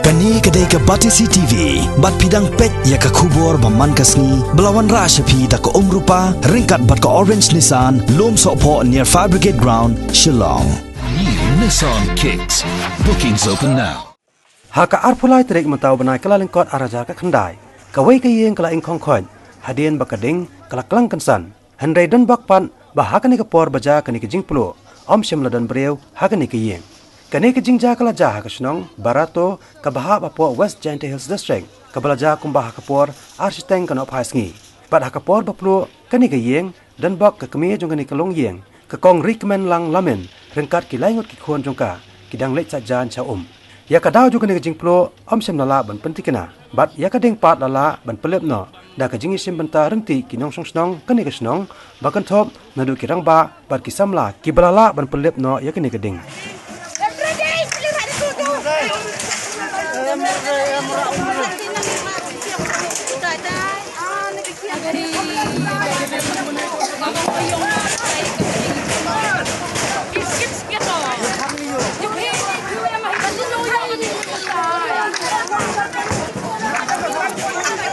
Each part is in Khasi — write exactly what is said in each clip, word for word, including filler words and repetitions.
Kane ka dei ka Batesi T V, bad phi dang peit ïa ka khubor ba man ka sngi, ba la wanrah sha phi da ka Umrupa, ryngkat bad ka Orange Nissan, Lumsohphoh near Fire Brigade Ground, Shillong. New Nissan Kicks. Bookings open now. Ha ka arphew lai tarik mynta u bnai Kyllalyngkot arhajar khatkhyndai, kawei ka ïing ka la ingkhong khoit hadien ba ka ding ka la klang kynsan. Hynrei don bok pat ba ha kane ka por ba jia kane ka jingpluh, ym shym la don briew ha kane ka ïing. Kane ka jingjia ka la jia ha ka shnong Barato, kaba hap hapoh West Jaintia Hills District, kaba la jia kumba ha ka por ar shiteng ka nohphai sngi. Bad ha ka por ba pluh kane ka ïing, don bok ka kmie jong kane ka longïing, ka Kong Rikmenlang Lamin, ryngkat ki lai ngut ki khun jong ka, ki dang leit saitjaiñ sha um. Ïa ka daw jong kane ka jingpluh, ym shym la lah ban pyntikna. Bad ïa ka ding pat la lah ban pynlip noh da ka jingïashim bynta ryntih ki nongshong shnong kane ka shnong, ba kynthup naduh ki rangbah bad ki samla kiba la lah ban pynlip noh ïa kane ka ding.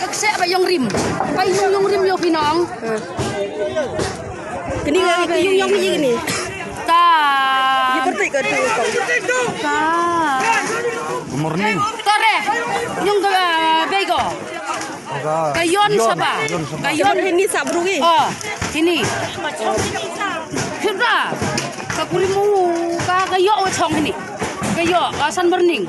Ka kseh ba ïong rim. Ba ïong rim ïong phi nong. Kini ka ïong ïong ni kini. Ka. Ye bertik ka tu. Ka. Morning. Kore. Ïong ka bego. Ka yon saba. Ka yon hini sabrugi. Oh, hini. Khidra. Ka kurimu ka ka yo wa chong hini. Ka yo, ah, san morning.